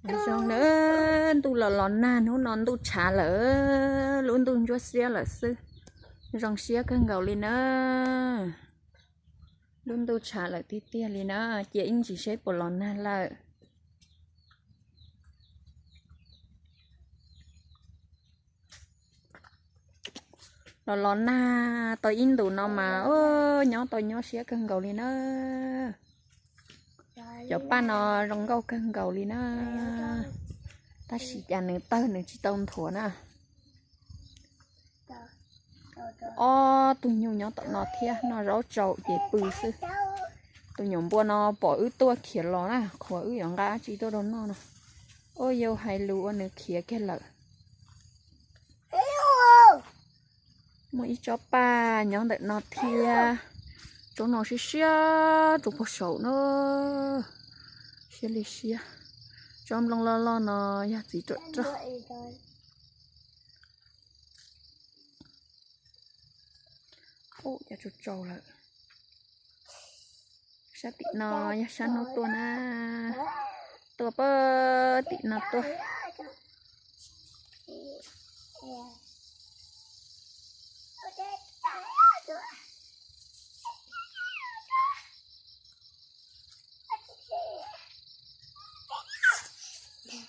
Zoo na, ntuj los los nag, hnub no ntuj tshav lawm, lub ntuj ntsuab xiab lawm xwb. Zoo siab kawg nkaus li na. Lub ntuj tshav lawm tiag tiag li na, cia ib ntsis seb puas los nag lawm. Los los nag tau ib ntus no mas nyob tau nyuaj siab kawg nkaus li na. Cov paj no zoo nkauj kawg nkaus li na, tab sis cas nws tawg nws tsis tau nthuav na. Ob tug nyuj nyob tom no thiab, noj zaub tsaus ces pw xwb. Tus nyuam npua no pom wb tuaj khiav los na, qhuas wb yuav nqa dab tsi tuaj rau noj no. Ua yau hais lus ua nws khiav kiag lawm. Muaj ib tsob paj nyob ntawm no thiab. Tsob no siab siab rau puag saum na. Siab li siab. Tsob nplooj loj loj no yog txiv ruam roj. Ub, cas tsaus tsaus lawm. Sab tim no yog sab hnub tuaj na. Tuaj pag tim no tuaj.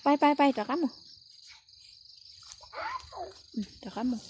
Pais pais pais, rov qab mus. Rov qab mus.